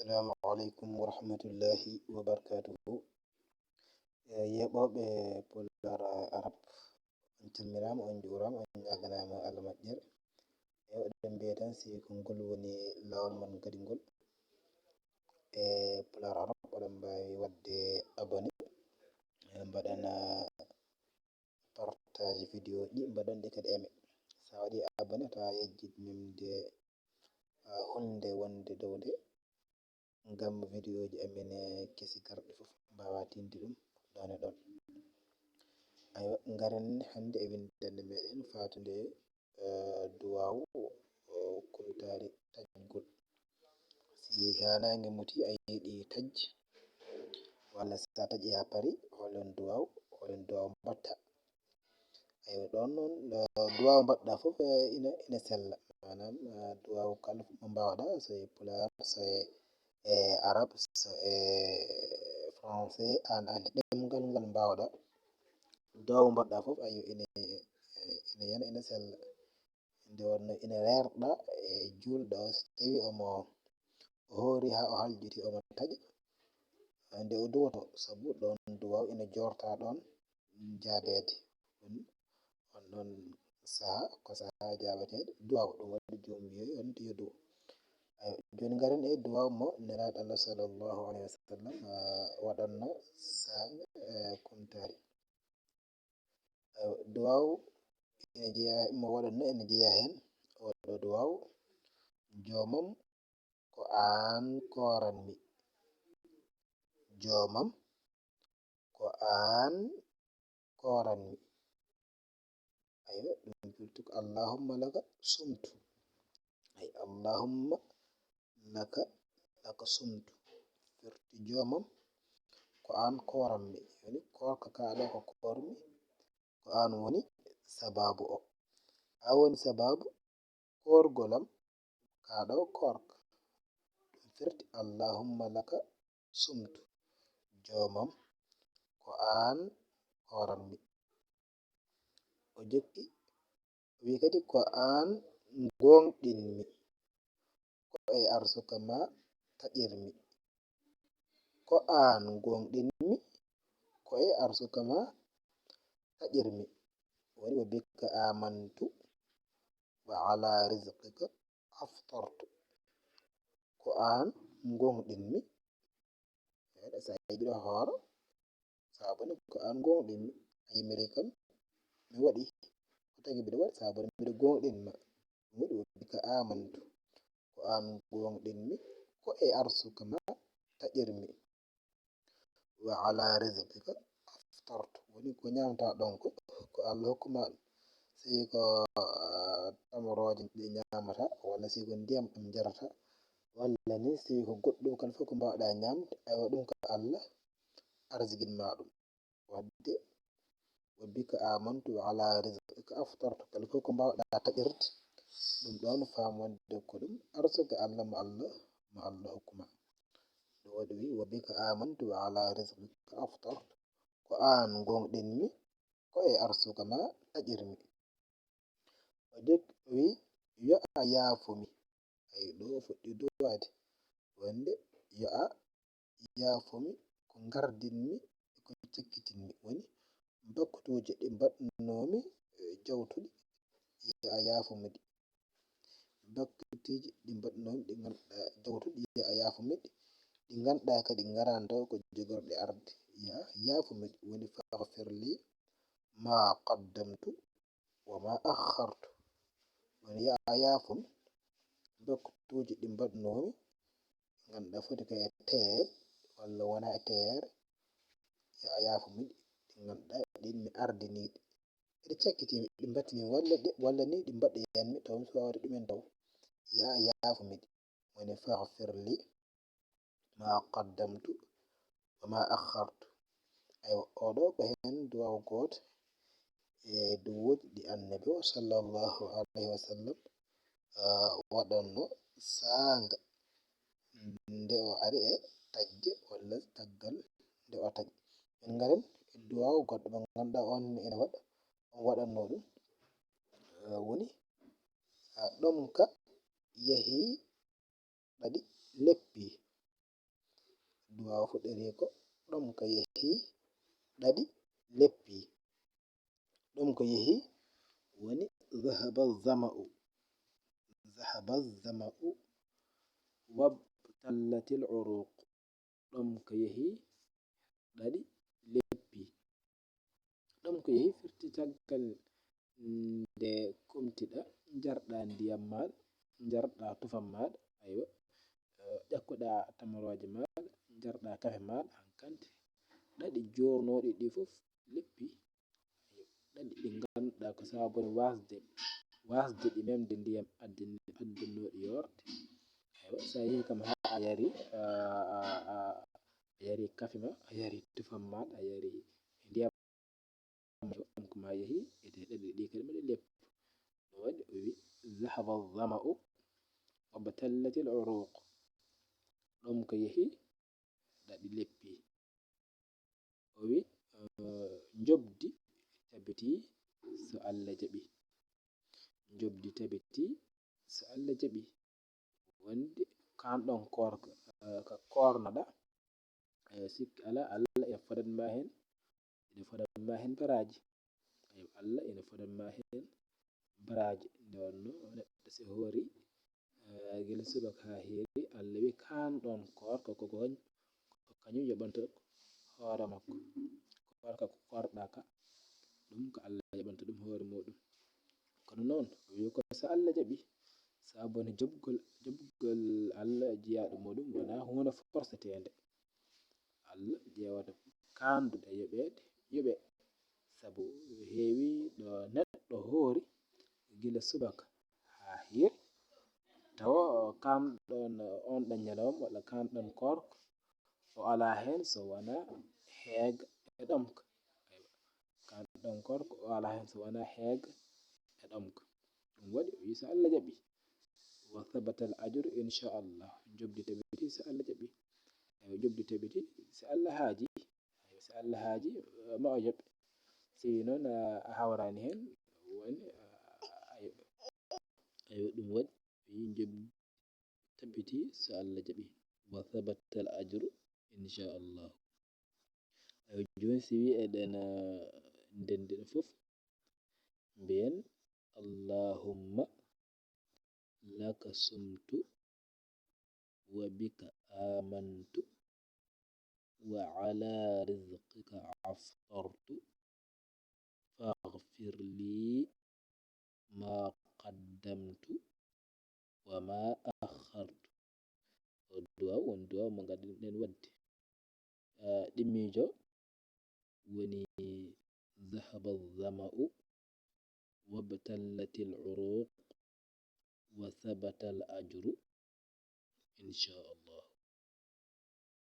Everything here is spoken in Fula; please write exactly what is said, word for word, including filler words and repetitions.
Assalamu alaikum wa rahmatullahi wa barakatuhu. Eh, yeeɓooɓe Pulaar Arab, on calminaama, on njuuraama, on ñaaganaama Allah moƴƴere. E oɗon mbiya tan, si ko ngol woni laawol mon kadi ngol, e Pulaar Arab, oɗon mbaawi waɗde abonné, e mbaɗana partage vidéo ji, mbaɗon ɗi kadi aimé. Sa waɗi abonné, ta yejjit memde, ah, hulde wonde dow nde, ngam vidéo ji amen kesi garɗi fof mbaawa tinde ɗum ɗon e ɗon. Aywa, ngaren hannde e winndannde meɗen fatunde, eh, duwaawu, eh, kumtaari taƴgol. Si haa naange muti a yiɗi taƴ, walla sa taƴi haa pari, holon duwaawu, holon duwaawu mbaɗta? Aywa, ɗon noon, eh, duwaawu mbaɗɗa fof, eh, ina, ina sella. Maanaam, eh, duwaawu kala fof mo mbaawɗa, so e Pulaar, so e, e Arab, so e Français, aan, aan ɗemngal ngal mbaawɗa. Duwaawu mbaɗɗa fof, aywa, ina, ina yana, ina sella. Nde wonno ina reerɗa e juulɗo o, so tawi omo, o hoori haa o haljiti, omo taƴa. Nde o duwoto, sabu ɗon duwaaw ina joorta ɗon jaabeede. Ɗum, on ɗon saha, ko saha jaabeteede duwaaw, ɗum waɗi joom wiyoy on yo duwo. Aywa, jooni ngaren e duwaaw mo Nelaaɗo Allah sallallahu alayhi wa sallam, ah, waɗanno saanga, eh, kumtaari. Aywa, duwaaw ina jeyaa, mo waɗanno ina jeyaa heen. Oɗo duwaaw: Joomam, ko aan kooranmi. Joomam, ko aan kooranmi. Aywa, ɗum firti ko: Allahumma laka sumtu. Ay, Allahumma laka, laka sumtu. Firti: Joomam, ko aan kooranmi. Woni koorka kaa ɗo ko koormi, ko aan woni sabaabu o. A woni sabaabu koorgol am kaa ɗo koorka. Ɗum firti: Allahumma laka sumtu. Joomam, ko aan kooranmi. O jokki, o wi kadi: Ko aan gooŋɗinmi, ko e arsuka ma taƴirmi. Ko aan gooŋɗinmi, ko e arsuka ma taƴirmi. Woni: Wa bika amantu, wa ala rizqika aftartu. Ko aan gooŋɗinmi. Eɗa sa yiɗi ɗo hooro, sabu ni ko aan gooŋɗinmi. A yimiri kam, mi waɗi. Ko tagi mbiɗa waɗi, sabu ni mbiɗa gooŋɗinma. Ɗum waɗi: Wa bika amantu. Ko aan gooŋɗinmi, ko e arsuka ma taƴirmi. Wa ala rizqika aftartu. Woni ko ñaamta ɗon ko, ko Allah hokkuma ɗum. Si ko, ah, tamorooje ɗe ñaamata, walla si ko ndiyam ɗum jarata, walla ni si ko goɗɗum kala fof ko mbaawɗa ñaamde, aywa, ɗum ko Allah arsiginma ɗum. Wadde, wa bika amantu wa ala rizqika aftartu. Kala fof ko mbaawɗa taƴirde, ɗum ɗoon faam wonde ko ɗum arsuka Allah mo Allah, mo Allah hokkuma. Ɗum waɗi wi: Wa bika amantu wa ala rizqika aftartu. Ko aan gooŋɗinmi, ko e arsuka ma taƴirmi. O jokki o wi: Yo a yaafo mi. Ay, ɗo o fuɗɗi duwaade wonde: Yo a yaafo mi ko ngardinmi e ko cakkitinmi. Woni bakkutuuji ɗi mbaɗnoomi, eh, jawtuɗi, yo a yaafo mi ɗi. Bakkutuuji ɗi mbaɗnoomi ɗi ngannduɗaa jawtuɗi, yo a yaafo mi ɗi. Ɗi ngannduɗaa kadi ngaraani taw ko jogorɗe arde, yo a yaafo mi ɗi. Woni: Faghfir li ma qaddamtu wa ma akhartu. Woni: Yo a yaafo mi bakkutuuji ɗi mbaɗnoomi, ngannduɗaa foti ko e teer walla wonaa e teer, yo a yaafo mi ɗi, ɗi ngannduɗaa ɗin mi ardinii ɗi. Eɗi cakkiti mi, ɗi mbattini walla ɗi, walla ni ɗi mbaɗɗoyan mi, taw mi suwaa waɗde ɗumen taw. Yo a yaafo mi ɗi. Woni: Faghfir li ma qaddamtu wa ma akhartu. Aywa, oɗo ko heen duwaaw gooto e duwuuji ɗi Annabi o sallallahu alayhi wa sallam, ah, waɗanno saanga nde o ari e taƴde walla caggal nde o taƴi. En ngaren e duwaaw goɗɗo mo ngannduɗaa on ne ene waɗa, on waɗanno ɗum, ah, woni, ah, ɗomka yahii ɗaɗi leppi. duwaawu fuɗɗoree ko: ɗomka yehii, ɗaɗi leppii. Ɗomka yehii woni: ذهب الظمأ، ذهب الظمأ، وابتلت العروق. Ɗomka yehii, ɗaɗi leppii. Ɗomka yehii firti caggal nde kumtiɗaa, njarɗaa ndiyam maaɗa, njarɗaa tufam maaɗa, aywa, eh, ƴakkuɗaa tamorooje maaɗa, njarɗaa kafe maaɗa, hankante ɗaɗi joornooɗi ɗi fof leppii. Aywa, ɗaɗi ɗi ngannduɗaa ko sababu waasde, waasde ɗi memde ndiyam addin-, addannooɗi yoorde. Aywa, so a yehii kam haa a yari, a, a, a, a yari kafe ma, a yari tufam maaɗa, a yari ndiyam, ɗomka maa yehii, ete ɗaɗi ɗi kadi mbaɗi leppu. No waɗi? O wi: ذهب الظمأ وابتلت العروق. Ɗomka yehii, ɗaɗi leppii. O wi, eh, njoɓdi tabitii so Allah jaɓii. Njoɓdi tabitii so Allah jaɓii. Wonde kaan ɗoon koorka, eh, ka koornoɗaa, eh, sikki alaa, Allah ina fodan ma heen, ina fodan ma heen baraaji. Aywa, Allah ina fodan ma heen baraaji. Nde wonnoo neɗɗo so hoori, eh, gila subaka haa hiiri, Allah wi kaan ɗoon koorka ko, ko, ko kañum yoɓanta hoore makko. Koorka ko koorɗaa ka, ɗum ko Allah yoɓanta ɗum hoore muuɗum. Kono noon, o wi ko so Allah jaɓii, sabu woni jaɓgol, jaɓgol Allah jiyaaɗo muuɗum wonaa huunde forseteende. Allah ƴeewata kaanduɗo yoɓeede, yoɓee. Sabu heewi ɗo neɗɗo hoori gila subaka haa hiiri, tawa kaan ɗoon, oon ɗoon ñalawma walla kaan ɗoon koorka, o alaa heen so wonaa heege e ɗomka. Aywa. Kaan ɗoon koorka, o alaa heen so wonaa heege e ɗomka. Ɗum waɗi, o wi so Allah jaɓii, وثبت الأجر إن شاء الله. Njoɓdi tabitii so Allah jaɓii. Aywa, njoɓdi tabitii so Allah haajii. Aywa, so Allah haajii, eh, ma o yoɓ. Si noon, eh, a hawraani heen, woni, eh, a yoɓ. Aywa, ɗum waɗi, o wi njoɓdi tabitii so Allah jaɓii. وثبت الأجر إن شاء الله. Aywa, jooni si wii eɗen, eh, ndenndina fof, mbiyen: اللهم لك صمت وبك آمنت وعلى رزقك أفطرت فاغفر لي ما قدمت وما أخرت. O duwaaw, won duwaaw mo ngaddanɗen waɗde. Ah, ɗimmiijo woni: ذهب الظمأ وابتلت العروق وثبت الأجر إن شاء الله.